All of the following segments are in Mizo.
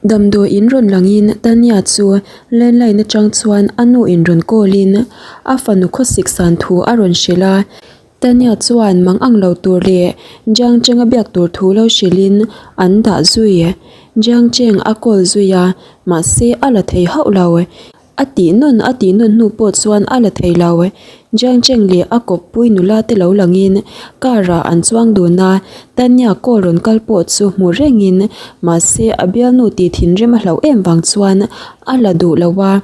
Damdawiin rawn langin Tanya chu landline atang chuan a nu in rawn call in a fanu khawsik san thu a rawn hrilh a. Tanya chuan mang ang lo tur leh Jiang Cheng a biak tur thu lo hrilhin an dah zui. Jiang Cheng a call zui a, mahse a la thei hauh lo. A tih nawn a tih nawn hnu pawh chuan a la thei lo. Jiang Cheng leh a kawppui nula te lo langin car ah an chuang dun a, Tanya call rawn kal pawh chu hmu rengin mahse a bialnu tih thinrim a hlauh em vang chuan a la duh lo a.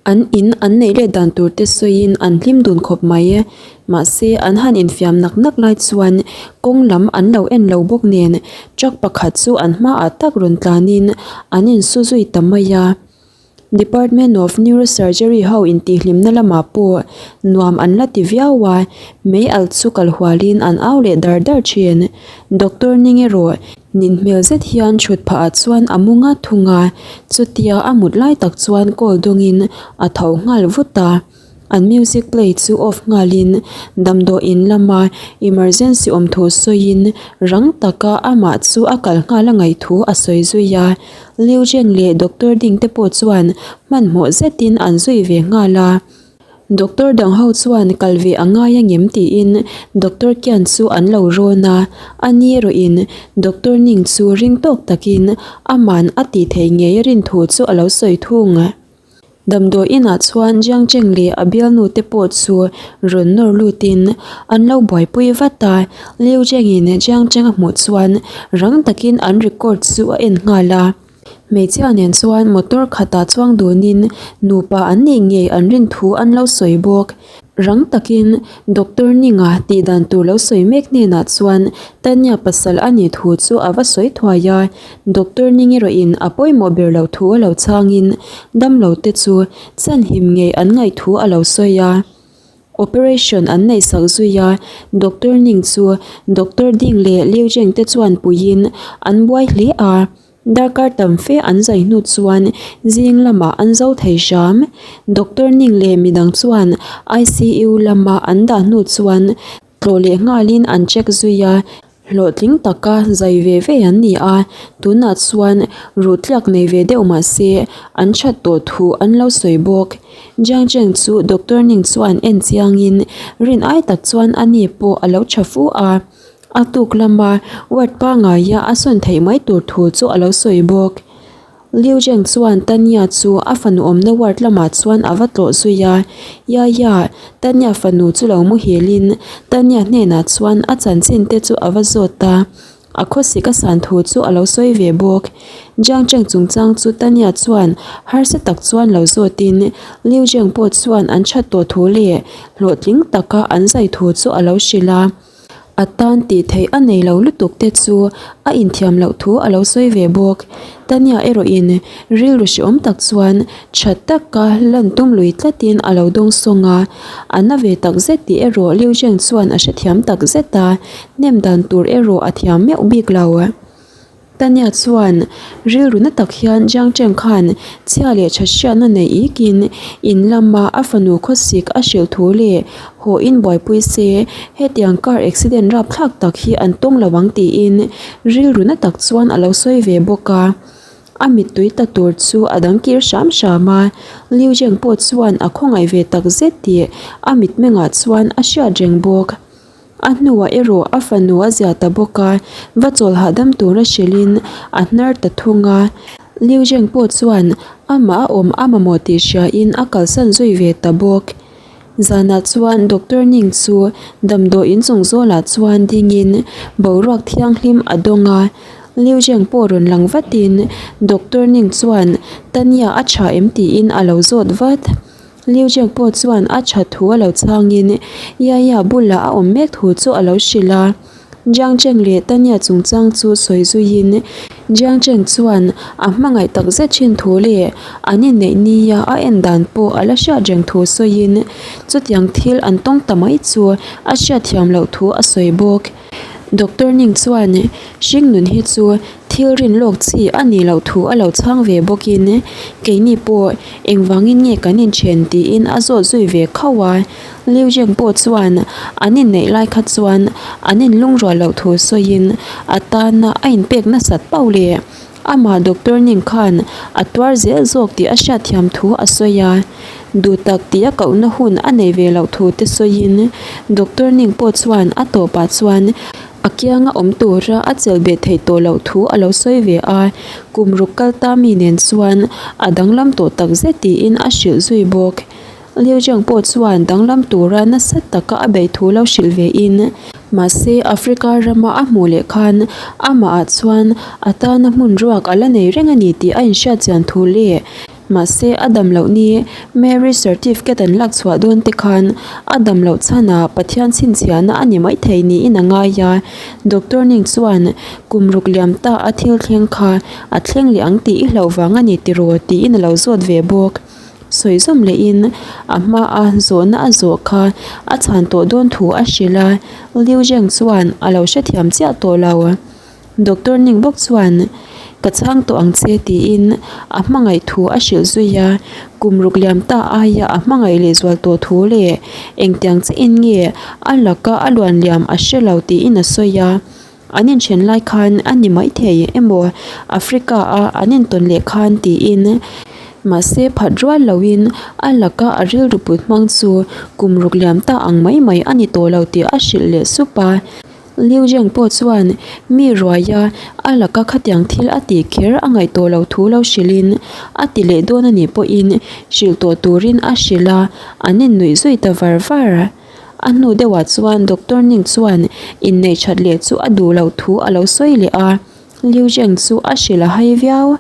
An in an neih let dan tur te sawiin an hlim dun khawp mai. Mahse an han infiam nak nak lai chuan kawng lam an lo en lo bawk nen truck pakhat chu an hmaah tak rawn tlanin an insu zui ta mai a. Department of Neurosurgery ho intihhlimna lamah pawh nuam an la ti viau a, mei alh chu kal hualin an au leh dar dar thin. Doctor ning erawh nin hmel zet hian thut phah ah chuan a mu ngat thung a, chutia a mut lai tak chuan call dawngin a tho nghal vut a. An music play chu off nghalin damdawiin lama emergency awm thu sawiin rang taka amah chu a kal nghal a ngaih thu a sawi zui a. Liu Zheng leh Doctor Ding te pawh chuan hmanhmawh zetin an zui ve nghal a. Doctor dang ho chuan kal ve a ngai a ngem tiin Doctor Qian chu an lo rawn a, ani erawhin Doctor Ning chu ring tawk takin aman a tih theih ngei a rin thu chu a lo sawi thung. Damdawi inah chuan Jiang Cheng leh a bialnu te pawh chu rawn nawr lutin an lo buaipui vat a, Liu Chengin Jiang Cheng a hmuh chuan rang takin an record chu a en nghal a. Hmeichhia nen chuan motor khatah chuang dunin nupa an nih ngei an rin thu an lo sawi bawk. Rang takin Doctor Ninga tih dan tur lo sawi mek hnenah chuan Tanya pasal a nih thu chu a va sawi thuai a, Doctor Ning erawhin a pawimawh ber loh thu a lo chhangin damlo te chu chhanhim ngei an ngaih thu a lo sawi a. Operation an neih sak zui a, Doctor Ning chu Doctor Ding leh Liu Zheng te chuan puiin an buai hle a. Darkar tam fe an zai hnu chuan zing lamah an zo thei hram. Doctor Ning leh midang chuan ICU lama an dah hnu chuan tlawh leh nghalin an check zui a, hlawhtling taka zai ve ve an ni a, tunah chuan ruh tliak nei ve deuh mah se an that tawh thu an lo sawi bawk. Jiang Cheng chu Doctor Ning chuan en chiangin rin ai tak chuan ani pawh a lo tha fu a. A tuk lama ward pangaia a sawn theih mai tur thu chu a lo sawi bawk. Liu Zheng chuan Tanya chu a fanu awmna ward lamah chuan a va tlawh zui a, Yaya, Tanya fanu chu lo muhilin Tanya hnenah chuan a chanchin te chu a va zawt a, a khawsik a san thu chu a lo sawi ve bawk. Jiang Cheng chungchang chu Tanya chuan harsa tak chuan lo zawtin Liu Zheng pawh chuan an that tawh thu leh hlawhtling taka an zai thu chu a lo hrilh a. A tan tih theih a nei lo lutuk te chu a inthiam loh thu a lo sawi ve bawk. Tanya erawhin rilru hrehawm tak chuan tha taka lan tum lui tlatin a lo dawng sawng a, a na ve tak zet tih erawh Liu Zheng chuan a hrethiam tak zet a, hnem dan tur erawh a thiam meuh bik lo. Tanya chuan rilru na tak hian Jiang Cheng khan chhia leh tha hriatna nei ikin in lama a fanu khawsik a hrilh thu leh haw in buaipui se hetiang car accident rapthlak tak hi an tawng lo ang tiin rilru na tak chuan a lo sawi ve bawk a. A mittui ta tur chu a dang kir hram hram a, Liu Zheng pawh chuan a khawngaih ve tak zet tih a mitmengah chuan a hriat reng bawk. A hnuah erawh a fanu a zia ta bawk a, va chawl hahdam tura hrilhin a hnar ta thung a. Liu Zheng pawh chuan amah a awm a mamawh tih hriain a kalsan zui ve ta bawk. Zanah chuan Doctor Ning chu damdawi inchung zawlah chuan dingin boruak thianghlim a dawng a. Liu Zheng pawh rawn lang vatin Doctor Ning chuan Tanya a tha em tiin a lo zawt vat. Liu Jek pawh chuan a that thu a lo chhangin Yaya bulah a awm mek thu chu a lo hrilh a. Jiang Cheng leh Tanya chungchang chu sawi zuiin Jiang Cheng chuan a hmangaih tak zet thin thu leh an inneih nia a en dan pawh a la hriat reng thu sawiin chutiang thil an tawng ta mai chu a hriatthiam loh thu a sawi bawk. Doctor Ning chuan hringnun hi chu thil rin lawk chi a nih loh thu a lo chhang ve bawkin keini pawh engvangin nge kan inthen tiin a zawt zui ve khauh a. Liu Zheng pawh chuan an inneih lai kha chuan an inlungrual loh thu sawiin a tana a inpek nasat pauh leh. Amah Doctor Ning khan a tuar zel zawk tih a hriatthiam thu a sawi a. Duhtak tih a kohna hun a nei ve loh thu te sawiin Doctor Ning pawh chuan a tawpah chuan a kianga awm tura a chelh beh theih tawh loh thu a lo sawi ve a, kum ruk kal ta mi nen chuan a danglam tawh tak zet tiin a hrilh zui bawk. Liu Zhang pawh chuan danglam tura nasa taka a beih thu lo hrilh ve in, mahse Africa rama a hmuh leh khan amah ah chuan a tana hmun ruak a la nei reng a ni tih a inhriat chian thu leh mahse a dam loh ni marriage certificate an lak chhuah dawn te khan a dam loh chhanah Pathian chhinchhiahna a ni maithei niin a ngai a, Doctor Ning chuan kum ruk liam ta a thil thleng kha a thleng leh ang tih i hlauh vang a ni tiraw tiin a lo zawt ve bawk. Sawi zawm lehin a hmaa zawhna a zawh kha a chhan tawh dawn thu a hrilh a, Liu Zheng chuan a lo hrethiam chiah tawh lo. Doctor Ning bawk chuan ka chhang tawh ang che tiin a hmangaih thu a hrilh zui a, kum ruk liam ta aia a hmangaih leh zual tawh thu leh engtiang chiahin nge a laka a luan liam a hre lo tiin a sawi a. An inthen lai khan a ni maithei emaw Africa a an intawn leh khan tiin mahse phat rual loin a laka a rilru put hmang chu kum ruk liam ta ang mai mai a ni tawh lo tih a hrilh leh sup a. Liu Zheng pawh chuan mi ruaia a laka khatiang thil a tih kher a ngaih tawh lo thu lo hrilhin a ti leh dawn a nih pawhin hrilh tawh turin a hrilh a, an innuih zui ta var var. A hnu deuhah chuan Doctor Ning chuan inneih that leh chu a duh loh thu a lo sawi leh a, Liu Zheng chu a hrilh a hai viau.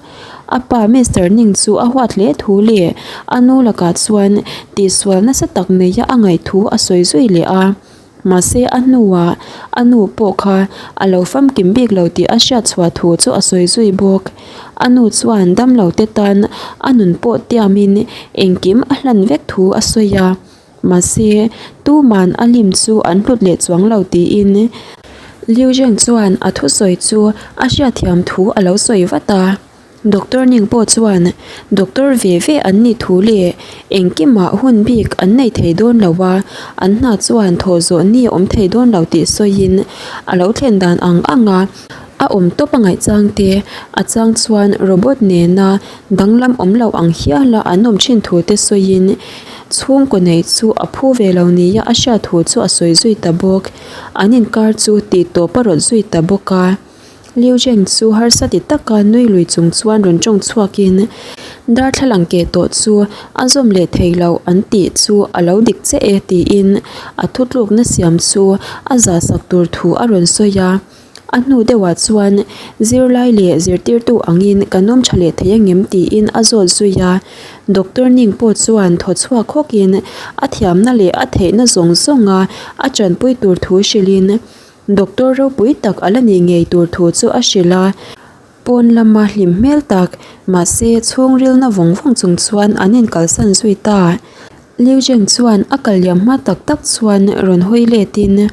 A pa Mister Ning chu a huat hle thu leh a nu lakah chuan tihsual nasa tak neia a ngaih thu a sawi zui leh a. Mahse a hnuah a nu pawh kha a lo famkim bik lo tih a hriat chhuah thu chu a sawi zui bawk. A nu chuan damlo te tan a nun pawh tiamin engkim a hlan vek thu a sawi a. Mahse, tuman a lim chu an hlut leh chuang lo tiin Liu Zheng chuan a thusawi chu a hriatthiam thu a lo sawi vat a. Doctor Ning pawh chuan doctor ve ve an nih thu leh engkimah hun bik an nei thei dawn lo a, an hna chuan thawh zawh ni a awm thei dawn lo tih sawiin a lo thlen dan ang ang a, a awm tawp a ngaih chang te, a chang chuan robot nena danglam awm lo ang hiala an awm thin thu te sawiin Chhungkaw neih chu a phu ve lo nia a hriat thu chu a sawi zui ta bawk. An inkar chu tih tawp a rawt zui ta bawk a. Liu Zheng chu harsa ti taka nui lui chung chuan rawn tawng chhuakin darthlalang keh tawh chu a zawm leh thei lo an tih chu a lo dik che e tiin a thutlukna siam chu a zahsak tur thu a rawn sawi a. A hnu deuhah chuan zirlai leh zirtirtu angin kan awm tha leh thei angem tiin a zawt zui a. Doctor Ning pawh chuan thaw chhuak hawkin a thiamna leh a theihna zawng zawnga a tanpui tur thu hrilhin doctor ropui tak a la nih ngei tur thu chu a hrilh a. Pawn lama hlim hmel tak, mahse chhungrilna vawng vawng chung chuan an inkalsan zui ta. Liu Zheng chuan a kal liam hma tak tak chuan rawn hawi letin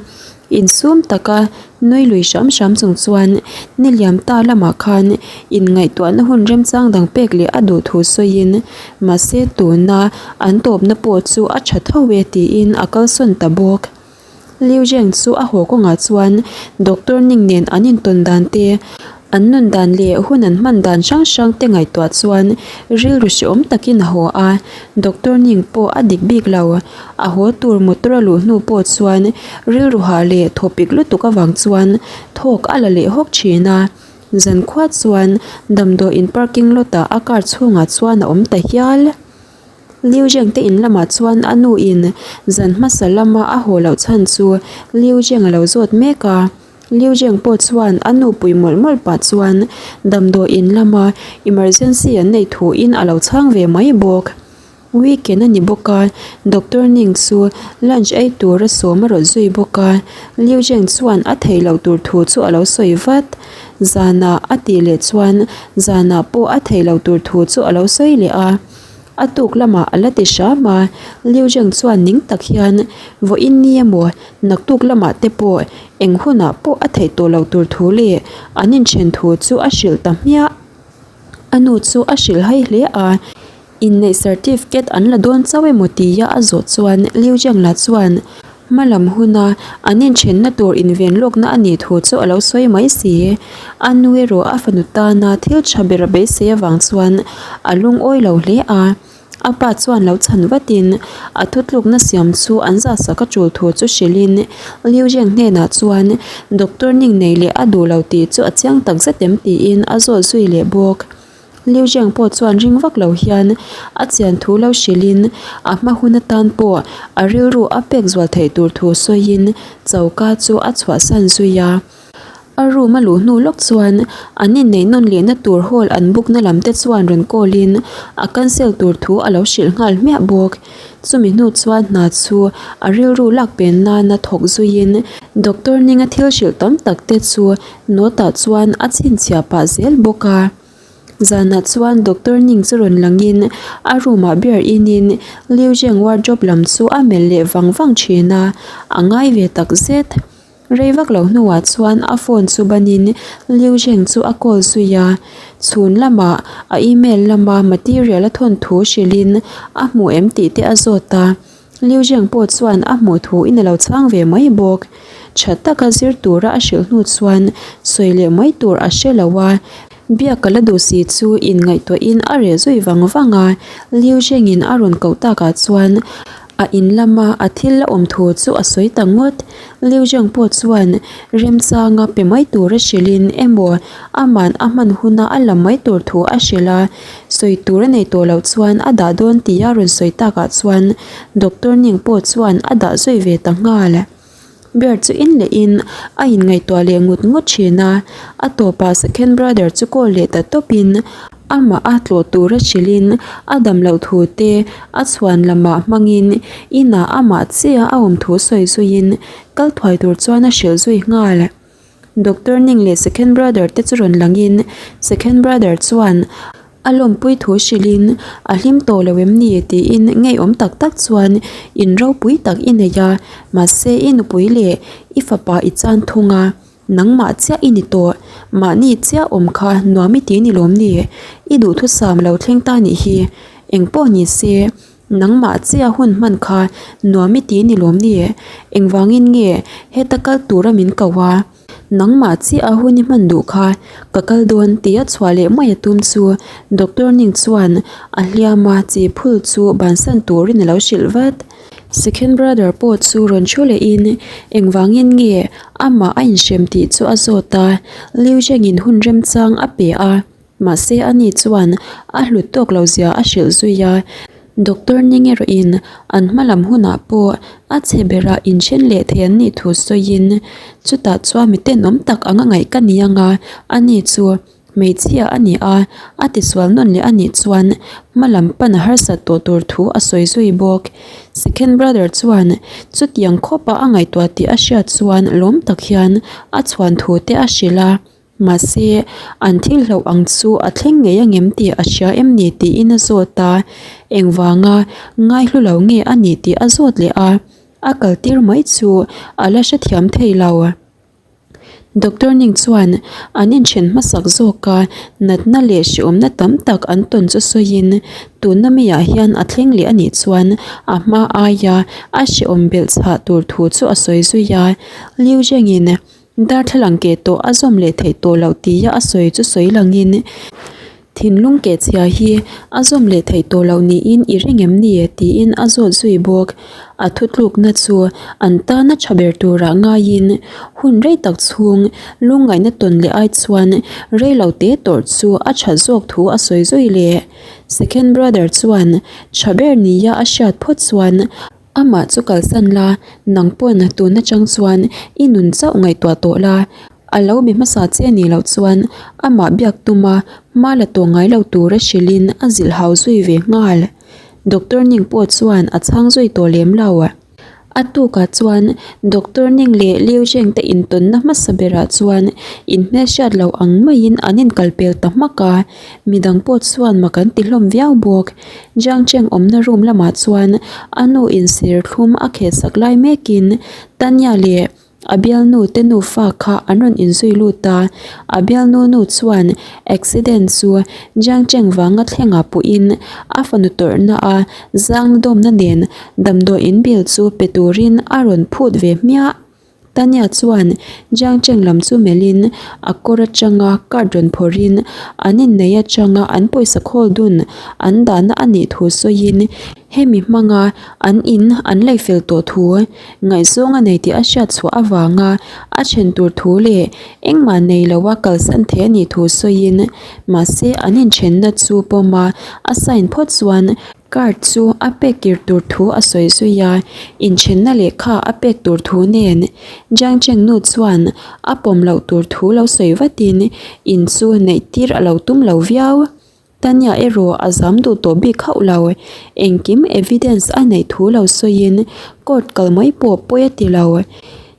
insum taka nui lui hram hram chung chuan ni liam ta lamah khan inngaihtuahna hun remchang dang pek leh a duh thu sawiin mahse tuna an tawpna pawh chu a tha tho e tiin a kalsawn ta bawk. Liu Zheng chu a haw kawngah chuan Doctor Ning nen an intawn dan te, an nun dan leh hun an hman dan hrang hrang te ngaihtuah chuan rilru hrehawm takin a haw a. Doctor Ning pawh a dik bik lo. A haw tur motor a luh hnu pawh chuan rilru hah leh thawpik lutuk avang chuan thawk a la leh hawk thin a. Zankhua chuan damdawiin parking lot ah a car chhungah chuan a awm ta hial. Liu Zheng te in lamah chuan a nu in zan hmasa lama a haw loh chhan chu Liu Zheng a lo zawt mek a. Liu Zheng pawh chuan a nu pui mawlh mawlh pah chuan damdawi in lama emergency an neih thu in a lo chhang ve mai bawk. Weekend a ni bawk a, Doctor Ning chu lunch ei tur a sawm a rawt zui bawk a. Liu Zheng chuan a theih loh tur thu chu a lo sawi vat. Zanah a tih leh chuan zanah pawh a theih loh tur thu chu a lo sawi leh a. A tuk lamah a la ti hram a, Liu Zheng chuan ning tak hian vawiin ni emaw naktuk lamah te pawh eng hunah pawh a theih tawh loh tur thu leh an inthen thu chu a hrilh ta hmiah. A nu chu a hrilh hai hle a, inneih certificate an la dawn chauh emaw tia a zawh chuan Liu Zheng lah chuan. Hma lam huna an inthenna tur inven lawkna a nih thu chu a lo sawi mai si. A nu erawh a fanu tana thil tha ber a beisei avang chuan a lungawi lo hle a. A pa chuan lo chhan vatin a thutlukna siam chu an zahsak a tul thu chu hrilhin Liu Zheng hnenah chuan Doctor Ning nei leh a duh lo tih chu a chiang tak zet em tiin a zawt zui leh bawk. Liu Zheng pawh chuan ring vak lo hian a chian thu lo hrilhin a hma hun atan pawh a rilru a pek zual theih tur thu sawiin choka chu a chhuahsan zui a. A room a luh hnu lawk chuan an inneih nawn lehna tur hall an book na lam te chuan rawn call in a cancel tur thu a lo hrilh nghal hmiah bawk. Chumi hnu chuan hna chu a rilru lak pen nana thawk zuiin doctor Ninga thil hrilh tam tak te chu note ah chuan a chhinchhiah pah zel bawk a. Zanah chuan doctor Ning chu rawn langin a room ah beer in in Liu Zheng wardrobe lam chu a melh leh vang vang thin a, a ngai ve tak zet. Rei vak lo hnuah chuan a phone chu banin Liu Zheng chu a call zui a, chhun lamah a email lama material a thawn thu hrilhin a hmu em tih te a zawt a, Liu Zheng pawh chuan a hmuh thu in a lo chhang ve mai bawk. Tha taka zir tura a hrilh hnu chuan sawi leh mai tur a hre lo a, biak ka la duh si chu inngaihtuahin a reh zui vang vang a, Liu Zhengin a rawn koh takah chuan a in lama a thil la awm thu chu a sawi ta ngawt. Liu Zheng pawh chuan remchanga pe mai tura hrilhin emaw aman a hman huna a la mai tur thu a hrilh a, sawi tur a nei tawh loh chuan a dah dawn tia rawn sawi takah chuan Doctor Ning pawh chuan a dah zui ve ta nghal. Bear chu in leh in a inngaihtuah leh ngut ngut thin a, a tawpah second brother chu call leh ta tawpin amah a tlawh tura hrilhin a dam loh thu te a chhuan lamah hmangin inah amah chiah a awm thu sawi zuiin kal thuai tur chuan a hrilh zui nghal. Doctor Ning leh second brother te chu rawn langin second brother chuan a lawmpui thu hrilhin a hlim tawh lo em ni tiin ngeiawm tak tak chuan in ropui tak i nei a mahse i nupui leh i fapa i chan thung a nangmah chiah i ni tawh mahni chiah awm kha nuam i ti ni lawm ni i duhthusam lo thleng ta nih hi engpawh ni se Nangmah chiah hun hman kha nuam i ti ni lawm ni? Engvangin nge heta kal tura min ko a? Nangmah chiah a hun i hman duh kha ka kal dawn tia chhuah leh mai a tum chu Doctor Ning chuan a hliam a chi phul chu bansan turin a lo hrilh vat. Second brother pawh chu rawn thu lehin engvangin nge amah a inhrem tih chu a zawt a, Liu Zhengin hun remchang a pe a. Mahse ani chuan a hlut tawk lo zia a hrilh zui a, Doctor Ning erawhin an hma lam hunah pawh a chhe berah inthen leh thei an nih thu sawiin chutah chuan mi tenawm tak anga ngaih ka ni anga ani chu hmeichhia a ni a, a tisual nawn leh a nih chuan hma lam pan a harsat tawh tur thu a sawi zui bawk. Second brother chuan chutiang khawpa a ngaihtuah tih a hriat chuan lawm tak hian a chhuan thu te a hrilh a. Mahse, an thil hlauh ang chu a thleng ngei angem tih a hria em ni tiin a zawt a, engvanga ngaihlu lo nge a nih tih a zawt leh a, a kaltir mai chu a la hrethiam thei lo. Doctor Ning chuan an inthen hmasak zawk a, natna leh hrehawmna tam tak an tawn chu sawiin tuna miah hian a thleng leh a nih chuan a hma aia a hrehawm belh chhah tur thu chu a sawi zui a, Liu Zhengin Darthlalang keh tawh a zawm leh theih tawh loh tia a sawi chu sawi langin, Thinlung keh chhia hi a zawm leh theih tawh loh niin i ring em ni? tiin a zawt zui bawk. A thutlukna chu an tana tha ber turah ngaiin hun rei tak chhung lungngaihna tawn leh ai chuan rei lo te tawrh chu a tha zawk thu a sawi zui leh. Second brother chuan tha ber nia a hriat phawt chuan Amah chu kalsan la, nang pawn tun atang chuan i nun chauh ngaihtuah tawh la, a lo be hmasa che nih loh chuan amah biak tuma hma la tawh ngai lo tura hrilhin a zilh hau zui ve nghal. Doctor Ning pawh chuan a chhang zui tawh lem lo. A tukah chuan Doctor Ning leh Liu Zheng te intawnna hmasa berah chuan inhmelhriat loh ang maiin an inkalpel ta hmak a, midang pawh chuan mak an ti hlawm viau bawk. Jiang Cheng awmna room lamah chuan a nu in serthlum a khehsak lai mekin Tanya leh A bialnu te nufa kha an rawn inzui lut a, a bialnu nu chuan accident chu Jiang Cheng vanga thlengah puhin a fanu tawrhna a zang dawmna nen damdawi in bill chu pe turin a rawn phut ve hmiah. Tanya chuan Jiang Cheng lam chu melhin a kawr atanga card rawn phawrhin an inneih atanga an pawisa khawl dun an dahna a nih thu sawiin hemi hmanga an in an lei fel tawh thu ngaihzawng a nei tih a hriat chhuah avanga a then tur thu leh engmah nei loa kalsan thei a nih thu sawiin mahse an inthenna chu pawma a sign phawt chuan Card chu a pek kir tur thu a sawi zui a, inthenna lehkha a pek tur thu nen Jiang Cheng nu chuan a pawm loh tur thu lo sawi vatin in chu neih tir a lo tum lo viau. Tanya erawh a zam duh tawh bik hauh lo, engkim evidence a neih thu lo sawiin court kal mai pawh pawi a ti lo.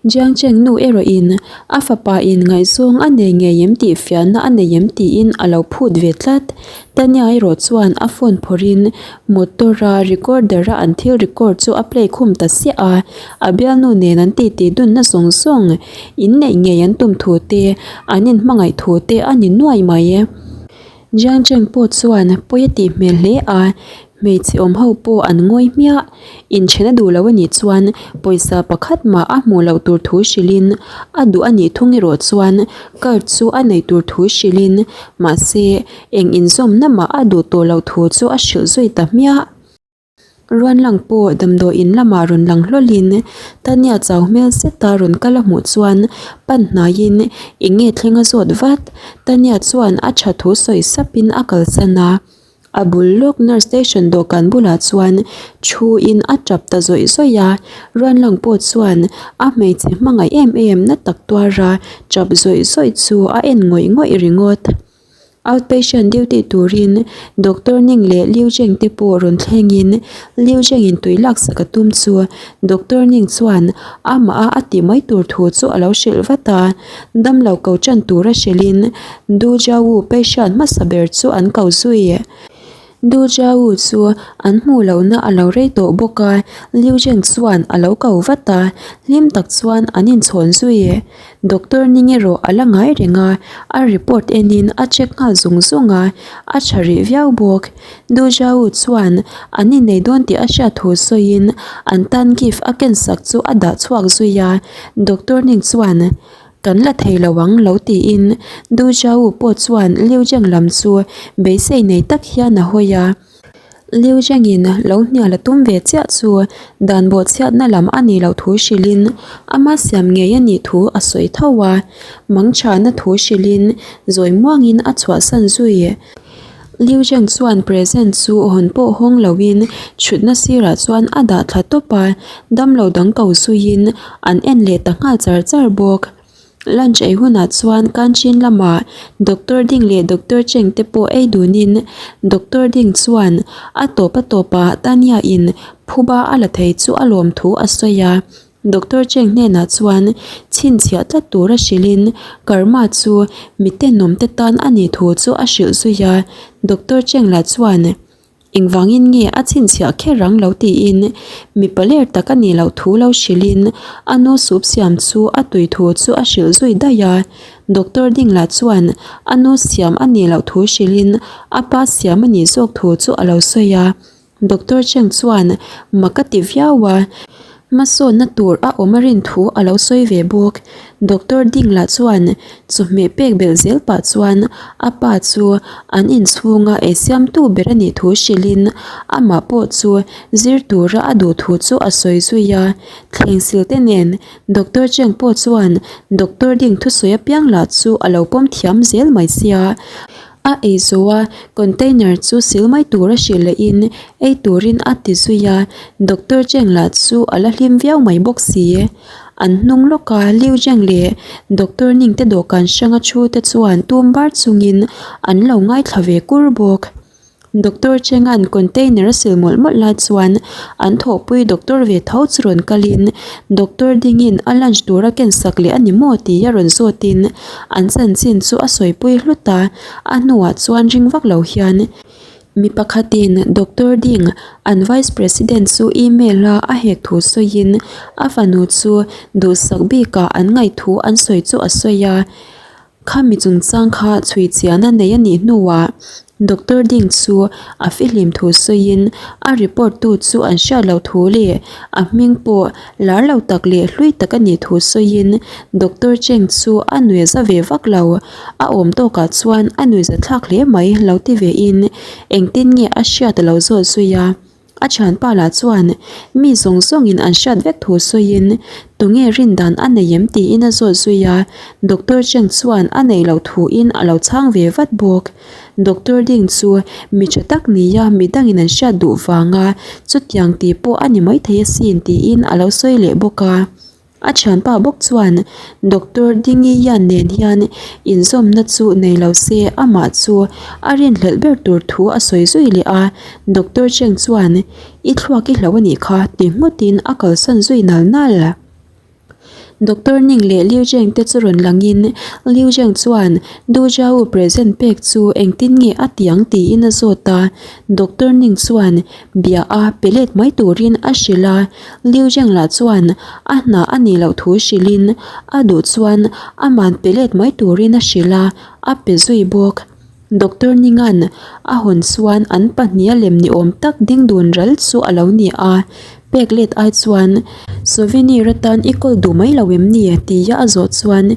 Jiang Cheng nu erawhin a fapa in ngaihzawng a nei ngei em tih fiahna a nei em tiin a lo phut ve tlat. Tanya erawh chuan a phone phawrhin motor a recorder a an thil record chu a play khum ta siah a, a bialnu nen an titi dunna zawng zawng in neih ngei an tum thu te, an inhmangaih thu te a ni nuai mai. Jiang Cheng pawh chuan pawi a tih hmel hle a, hmeichhe awm ho pawh an ngawi hmiah. Inthen a duh lo a nih chuan pawisa pakhat mah a hmuh loh tur thu hrilhin a duh a nih thung erawh chuan card chu a neih tur thu hrilhin mahse eng inzawmna mah a duh tawh loh thu chu a hrilh zui ta hmiah. Ruan lang pawh damdawi in lamah rawn lang hlawlhin Tanya chau hmel zeta rawn kal a hmuh chuan pan hnaiin eng nge thleng a zawt vat. Tanya chuan a tha thu sawi sapin a kalsan a, a bul lawk nurse station dawhkan bulah chuan thuin a tap ta zawih zawih a. Ruan lang pawh chuan a hmeichhe hmangaih em em na tak tuara tap zawih zawih chu a en ngawih ngawih ringawt. Outpatient duty turin Doctor Ning leh Liu Zheng te pawh rawn thlengin Liu Zheng in tui laksak a tum chu Doctor Ning chuan amah a a tih mai tur thu chu a lo hrilh vat a, damlo ko tan tura hrilhin Du Jiawu patient hmasa ber chu an ko zui. Du Jiawu chu an hmuh lohna a lo rei tawh bawk a, Liu Zheng chuan a lo ko vat a, hlim tak chuan an inchhawn zui. Doctor Ning erawh a la ngai reng a, a report enin a check nghal zung zung a, a tha rih viau bawk. Du Zhao chuan an innei dawn tih a hriat thu sawiin an tan gift a ken sak chu a dah chhuak zui a, Doctor Ning chuan Kan la thei lo ang lo tiin Du Zhao pawh chuan Liu Zheng lam chu beisei nei tak hian a hawi a. Liu Zhengin lo hnial a tum ve chiah chu dan bawhchhiatna lam a nih loh thu hrilhin ama siam ngei a nih thu a sawi tho a, mangchhana thu hrilhin zawi muangin a chhuahsan zui. Liu Zheng chuan present chu hawn pawh hawng loin thutna sirah chuan a dah thla tawp a, damlo dang ko zuiin an en leh ta nghal char char bawk. Lunch ei hunah chuan canteen lamah Doctor Ding leh Doctor Cheng te pawh ei dunin Doctor Ding chuan a tawp a tawpah Tanya in phuba a la thei chu a lawm thu a sawi a. Doctor Cheng hnenah chuan chhinchhiah tlat tura hrilhin Karma chu mi tenawm te tan a nih thu chu a hrilh zui a. Doctor Cheng lah chuan Engvangin nge a chhinchhiah kher rang lo tiin mipa ler tak a nih loh thu lo hrilhin a nu sup siam chu a tui thu chu a hrilh zui daih a. Doctor ding lah chuan a nu siam a nih loh thu hrilhin a pa siam a nih zawk thu chu a lo sawi a. Doctor Cheng chuan mak a ti viau a. Hmasawnna tur a awm a rin thu a lo sawi ve bawk. Doctor Ding lah chuan chawhmeh pek belh zel pah chuan a pa chu an inchhunga eisiamtu ber a nih thu hrilhin amah pawh chu zir tura a duh thu chu a sawi zui a. Thleng sil te nen Doctor Cheng pawh chuan Doctor Ding thusawi apiang lah chu a lo pawm thiam zel mai sia. A ei zo a, container chu sil mai tura hrilh leh in ei turin a ti zui a, Doctor Cheng lah chu a la hlim viau mai bawk si. An hnung lawk a, Liu Zheng leh Doctor Ning te dawhkan hranga thu te chuan tum bar chungin an lo ngaithla ve kur bawk. Doctor Chenga'n container a sil mawlh mawlh lai chuan an thawhpui doctor ve tho chu rawn kalin doctor dingin a lunch tur a ken sak leh a ni maw tih a rawn zawtin an chanchin chu a sawipui hlut a, a hnuah chuan ring vak lo hian. Mi pakhatin Doctor Ding an Vice President chu email a a hek thu sawiin a fanu chu duhsak bikah an ngaih thu an sawi chu a sawi a. Khami chungchang kha chhui chian a nei a nih hnuah Doctor Ding chu a fihlim thu sawiin a report tu chu an hriat loh thu leh a hming pawh lar lo tak leh hlui tak a nih thu sawiin Doctor Cheng chu a nuih za ve vak lo. A awm tawkah chuan a nuih za thlak hle mai lo ti ve in engtin nge a hriat a lo zawt zui a. A thianpa lah chuan mi zawng zawngin an hriat vek thu sawiin tunge rin dan a nei em tiin a zawt zui a, Doctor Cheng chuan a neih loh thuin a lo chhang ve vat bawk. Doctor Ding chu mi tha tak nia mi dangin an hriat duh vanga chutiang tih pawh a ni maithei asin tiin a lo sawi leh bawk a. A thianpa bawk chuan Doctor Dingi Yan nen hian inzawmna chu nei lo se amah chu a rinhlelh ber tur thu a sawi zui leh a, Doctor Cheng chuan I thluak i hlo a nih kha ti ngawtin a kalsan zui nal nal. Doctor Ning leh Liu Zheng te chu rawn langin Liu Zheng chuan Du Jiao present pek chu engtin nge a ti ang tiin a zawt a, Doctor Ning chuan bia a pe let mai turin a hrilh a, Liu Zheng lah chuan a hna a nih loh thu hrilhin a duh chuan aman pe let mai turin a hrilh a, a pe zui bawk. Doctor Ningan a hawn chuan an pahniha lem ni awm tak ding dun ral chu a lo ni a, pek let ai chuan souvenir atan i kawl duh mai lo em ni? tia a zawh chuan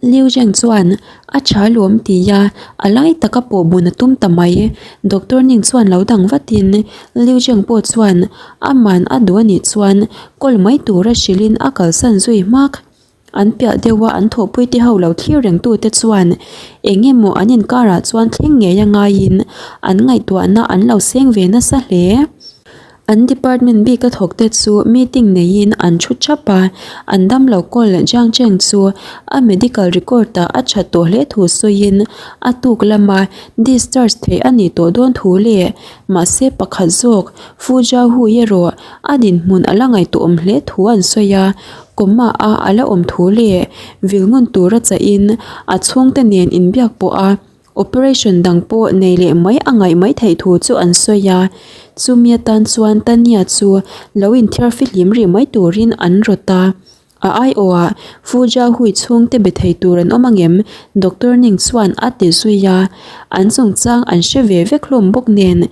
Liu Zheng chuan a tha lawm tia a lai taka pawh bun a tum ta mai. Doctor Ning chuan lo dang vatin Liu Zheng pawh chuan aman a duh a nih chuan kawl mai tura hrilhin a kalsan zui hmak. An piah deuha an thawhpuite ho lo thlir rengtute chuan eng emaw an inkarah chuan thleng ngei a ngaiin an ngaihtuahna an lo seng ve nasa hle. An department bik a thawk te chu meeting neiin an thu thap a, an damlo kawl Jiang Cheng chu a medical record ah a that tawh hle thu sawiin a tuk lama discharge theih a nih tawh dawn thu leh mahse pakhat zawk Fu Jiahui erawh a dinhmun a la ngaihtuahawm hle thu an sawi a, coma a a la awm thu leh vil ngun tura chahin a chhungte nen inbiak pawh a Operation dang pawh nei leh mai a ngaih mai theih thu chu an sawi a, chumi atan chuan Tania chu lo inthiar fihlim rih mai turin an rawt a. A aiawhah Fu Jiahui chhungte be thei tur an awm angem? Doctor Ning chuan a ti zui a, an chungchang an hre ve vek hlawm bawk nen.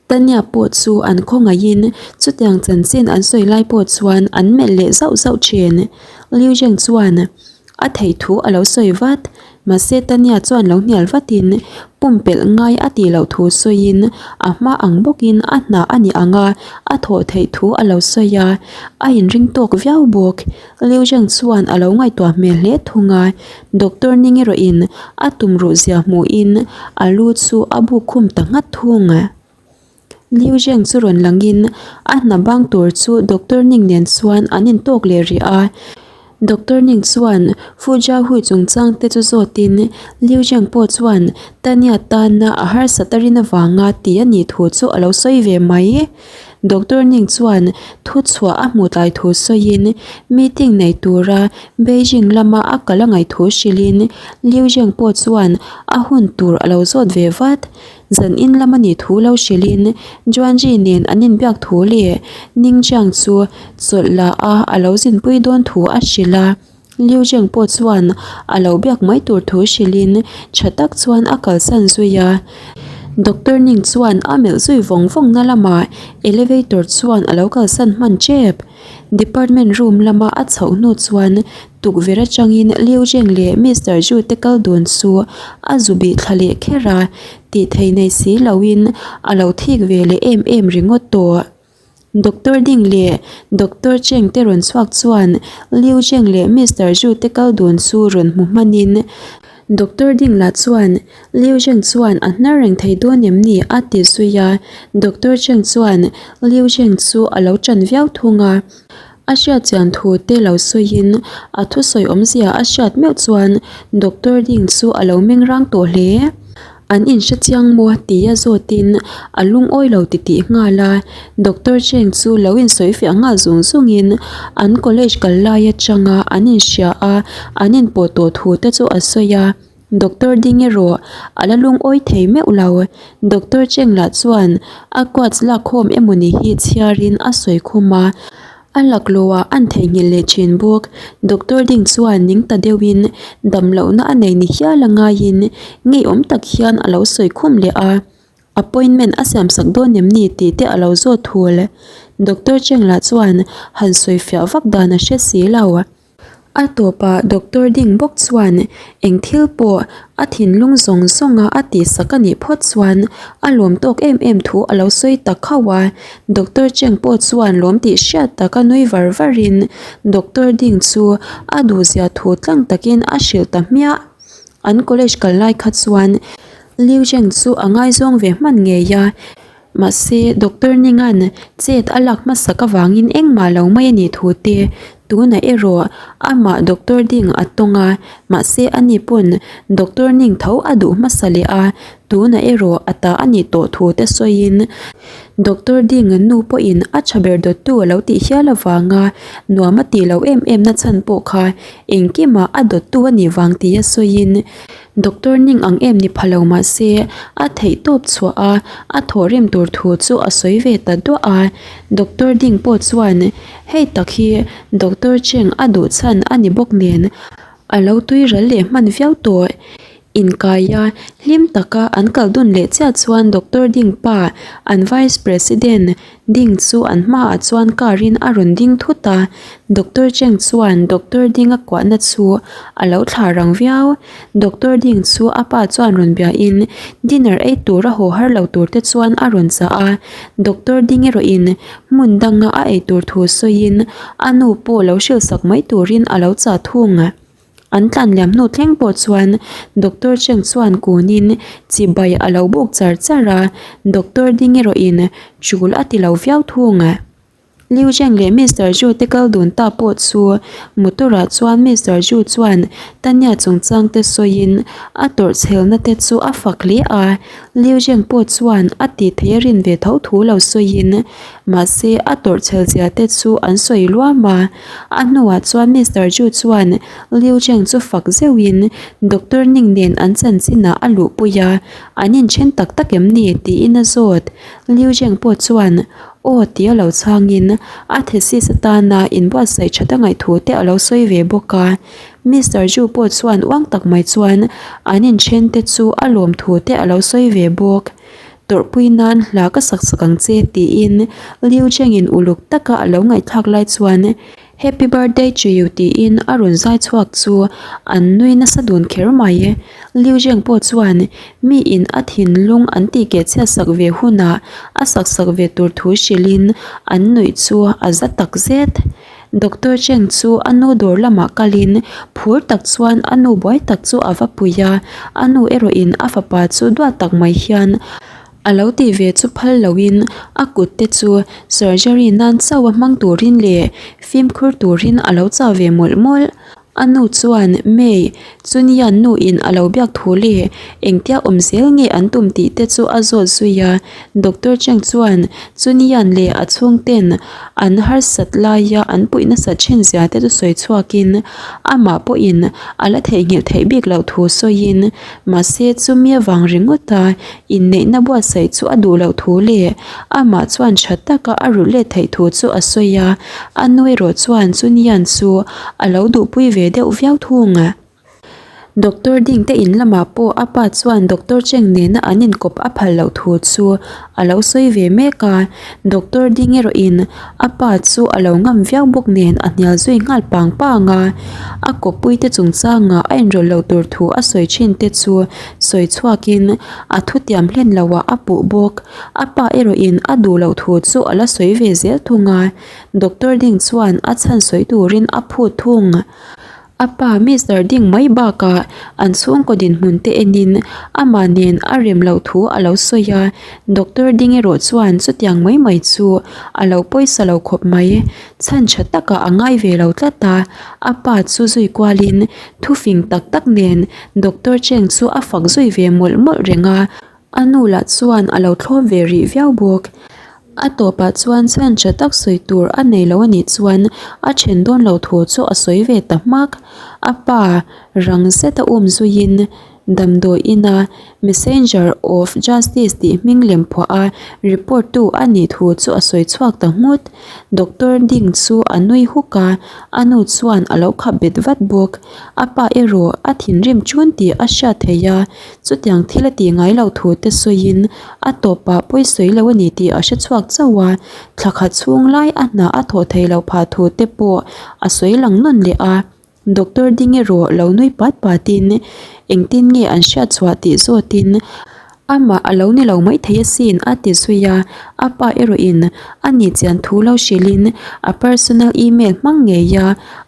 Tania pawh chu an khawngaihin chutiang chanchin an sawi lai pawh chuan an melh leh zauh zauh thin. Liu Zheng chuan a theih thu a lo sawi vat. Mahse Tania chuan lo hnial vatin pumpelh ngai a tih loh thu sawiin a hma ang bawkin a hna a ni ang a, a thawh theih thu a lo sawi a, a inring tawk viau bawk. Liu Zheng chuan a lo ngaihtuah hmel hle thung a, Doctor Ning erawhin a tumruh zia hmuhin a lu chu a buk khum ta nghat thung. Liu Zheng chu rawn langin a hna bang tur chu Doctor Ning nen chuan an intawk leh rih a. Doctor Ning chuan Fu Jiahui chungchang te chu zawtin Liu Zheng pawh chuan Tanya tana a harsat a rin avanga ti a nih thu chu a lo sawi ve mai. Doctor Ning chuan thu chhuah a hmuh tlai thu sawiin meeting nei tura Beijing lama a kal a ngaih thu hrilhin Liu Zheng pawh chuan a hun tur a lo zawt ve vat. Zan in lama nih thu lo hrilhin Juanji nen an inbiak thu leh Ning Jiang chu chawlh la a a lo zinpui dawn thu a hrilh a. Liu Zheng pawh chuan a lo biak mai tur thu hrilhin tha tak chuan a kalsan zui a. Doctor Ning chuan a melh zui vawng vawng na lamah elevator chuan a lo kalsan hman tep. Department room lama a chhoh hnu chuan tukverh atangin Liu Zheng leh Mister Zhu te kal dun chu a zu bih thla leh kher a, tih thei nei si loin a lo thik ve leh em em ringawt tawh. Doctor Ding leh Doctor Cheng te rawn chhuak chuan Liu Zheng leh Mister Zhu te kal dun chu rawn hmu hmanin Doctor Ding lah chuan Liu Zheng chuan a hnar reng thei dawn em ni a ti zui a, Doctor Cheng chuan Liu Zheng chu a lo ṭan viau thung a. A hriat chian thu te lo sawiin a thusawi awmzia a hriat meuh chuan Doctor Ding chu a lo meng rang tawh hle. An inhre chiang maw tia zawtin a lungawi lo titih nghal a, Doctor Cheng chu lo insawi fiah nghal zung zungin an college kal lai atanga an inhria a, an inpawh tawh thu te chu a sawi a. Doctor ding erawh a la lungawi thei meuh lo. Doctor Cheng lah chuan a quotes lakkhawm emawni hi chhiarin a sawi khum a, a laklawhah an theihnghilh leh thin bawk. Doctor ding chuan ning ta deuhin damlohna a nei ni hial a ngaiin ngeiawm tak hian a lo sawi khum leh a. Appointment a siam sak dawn em ni tih te a lo zawt thul. Doctor Cheng lah chuan han sawi fiah vak dan a hre si lo. A tawpah Doctor ding bawk chuan eng thil pawh a thinlung zawng zawnga a tihsak a nih phawt chuan a lawm tawk em em thu a lo sawi ta khauh a. Doctor Cheng pawh chuan lawm tih hriat taka nui var varin Doctor ding chu a duhzia thu tlang takin a hrilh ta hmiah. An college kal lai kha chuan Liu Zheng chu a ngaizawng ve hman ngei a. Mahse, Doctor Ninga'n chet a lak hmasak avangin engmah lo mai a nih thu te, tunah erawh amah Doctor Ding a tawng a, mahse ani pawn Doctor Ning tho a duh hmasa leh a, tunah erawh a ta a nih tawh thu te sawiin Doctor Ding nu pawhin a tha ber dawttu a lo tih hial avanga nuam a tih loh em em na chhan pawh kha engkimah a dawttu a nih vang tia sawiin Doctor ning ang em ni pha lo mah se, a theih tawp chhuah a, a thawh rem tur thu chu a sawi ve ta duah a. Doctor ding pawh chuan hei tak hi Doctor Cheng a duh chhan a ni bawk nen a lo tui ral leh hman viau tawh. Inkaia hlim taka an kal dun leh chiah chuan Doctor ding pa an Vice President Ding chu an hmaah chuan car in a rawn ding thut a, Doctor Cheng chuan Doctor Ding a kuahna chu a lo thlah rang viau. Doctor Ding chu a pa chuan rawn bia in dinner ei tur a haw har lo tur te chuan a rawn chah a, Doctor Ding erawh in hmun danga a ei tur thu sawiin a nu pawh lo hrilhsak mai turin a lo chah thung. An tlan liam hnu thleng pawh chuan Doctor Cheng chuan kunin chibai a lo buk char char a, Doctor ding erawhin chul a ti lo viau thung. Liu Zheng leh Mister Zhu te kal dun ta pawh chu motor ah chuan Mister Zhu chuan Tanya chungchang te sawiin a tawrh chhelna te chu a fak hle a, Liu Zheng pawh chuan a tih theih a rin ve tho thu lo sawiin mahse a tawrh chhel zia te chu an sawi luam a. A hnuah chuan Mister Zhu chuan Liu Zheng chu fak zeuhin Doctor Ning nen an chanchinah a luhpui a, an inthen tak tak em ni tiin a zawt. Liu Zheng pawh chuan aw tih a lo chhangin a thesis atana inbuatsaih that a ngaih thu te a lo sawi ve bawk a. Mister Zhu pawh chuan uang tak mai chuan an inthen te chu a lawm thu te a lo sawi ve bawk. Tawrhpui nan hla ka sak sak ang che tiin Liu Chengin uluk taka a lo ngaihthlak lai chuan Happy birthday to you tiin a rawn zai chhuak chu an nui nasa dun kher mai. Liu Zheng pawh chuan mi in a thinlung an tih keh chhiat sak ve hunah a sak sak ve tur thu hrilhin an nuih chu a za tak zet. Doctor Cheng chu a nu dawr lamah kalin phur tak chuan a nu buai tak chu a va pui a, a nu erawhin a fapa chu duat tak mai hian a lo tih ve chu phal loin a kut te chu surgery nan chauh a hmang turin leh fimkhur turin a lo chah ve mawlh mawlh. A nu chuan, May, Chunian nu in a lo biak thu le, engtia awm zel nge an tum tih te chu a zawt zui a. Doctor Cheng chuan, Chunian leh a chhungten an harsat laia an puih nasat thin zia te chu sawi chhuakin, amah pawhin a la theihnghilh theih bik loh thu sawiin, mahse chumi avang ringawta inneihna buatsaih chu a duh loh thu leh amah chuan tha taka a rulh let theih thu chu a sawi a, a nu erawh chuan Chunian chu a lo duhpui ve deuh viau thung. Doctor Ding te in lamah pawh a pa chuan Doctor Cheng nena an inkawp a phal loh thu chu a lo sawi ve mek a, Doctor Ding erawhin a pa chu a lo ngam viau bawk nen a hnial zui nghal pang pang a, a kawppui te chungchangah a inrawlh loh tur thu a sawi thin te chu sawi chhuakin a thutiam hlen loah a puh bawk. A pa erawhin a duh loh thu chu a la sawi ve zel thung a, Doctor Ding chuan a chhan sawi turin a phut thung. A pa Mister Ding mai bakah an chhungkaw dinhmun te enin amah nen a rem loh thu a lo sawi a, Doctor Ding erawh chuan chutiang mai mai chu a lo pawisa lo khawp mai. Chhan tha takah a ngai ve lo tlat a, a pa chu zui kualin thufing tak tak nen Doctor Cheng chu a fak zui ve mawlh mawlh reng a, A nu lah chuan a lo thlawp ve rih viau bawk. A tawpah chuan chhan tha tak sawi tur a nei lo a nih chuan a then dawn lo thu chu a sawi ve ta hmak. A pa rang zet a um zuiin. Damdawi ina Messenger of Justice tih hming lem phuah a report tu a nih thu chu a sawi chhuak ta nghut. Doctor Ding chu a nui huk a, a nu chuan a lo khap bet vat bawk. A pa erawh a thinrim chun tih a hriat theih a, chutiang thil a tih ngai loh thu te sawiin a tawpah pawi sawi lo a ni tih a hre chhuak chauh a, thla khat chhung lai a hna a thawh theih loh phah thu te pawh a sawi lang nawn leh a. Doctor ding erawh lo nui pat patin engtin nge an hriat chhuah tih zawtin amah a lo ni lo maithei asin a ti zui a, a pa erawhin a nih chian thu lo hrilhin a personal email hmang ngei a,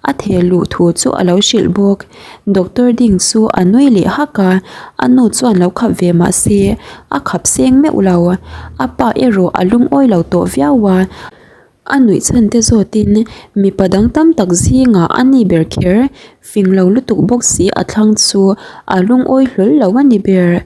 a theh luh thu chu a lo hrilh bawk. Doctor ding chu a nui leh hak a, a nu chuan lo khap ve mah se a khap seng meuh lo. A pa erawh a lungawi lo tawh viau a. A nuih chhan te zawtin mipa dang tam tak zingah a ni ber kher, fing lo lutuk bawk si a thlang chu a lungawi hlawl lo a ni ber.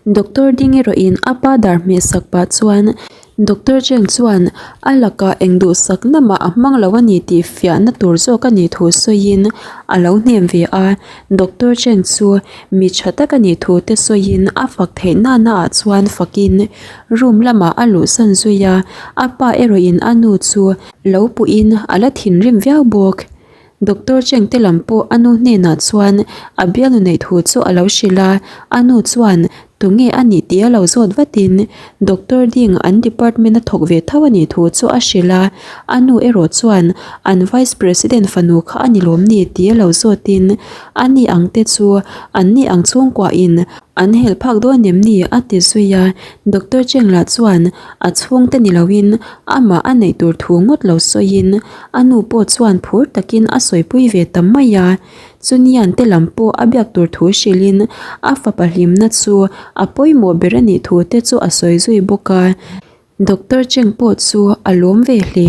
Doctor ding erawhin a pa dar hmeh sak pah chuan Doctor Cheng chuan a lakah eng duhsak na mah a hmang lo a ni tih fiahna tur zawk a nih thu sawiin a lo hnem ve a. Doctor Cheng chu mi tha tak a nih thu te sawiin a fak theih nana ah chuan fakin Room lamah a luhsan zui a, a pa erawhin a nu chu lo puhin a la thinrim viau bawk. Doctor Cheng te lam pawh a nu hnenah chuan a bialnu neih thu chu a lo hrilh a, a nu chuan tunge a nih tih a lo zawt vatin Doctor Ding an department a thawk ve tho a nih thu chu a hrilh a, a nu erawh chuan an Vice President fanu kha a ni lawm ni tih a lo zawtin a ni ang te chu an ni ang chhungkuahin An helh phak dawn em ni? a ti zui a, Doctor Cheng lah chuan a chhungte ni loin amah a neih tur thu ngawt lo sawiin a nu pawh chuan phur takin a sawipui ve ta mai a. Chunian te lam pawh a biak tur thu hrilhin a fapa hlimna chu a pawimawh ber a nih thu te chu a sawi zui bawk a. Doctor Cheng pawh chu a lawm ve hle.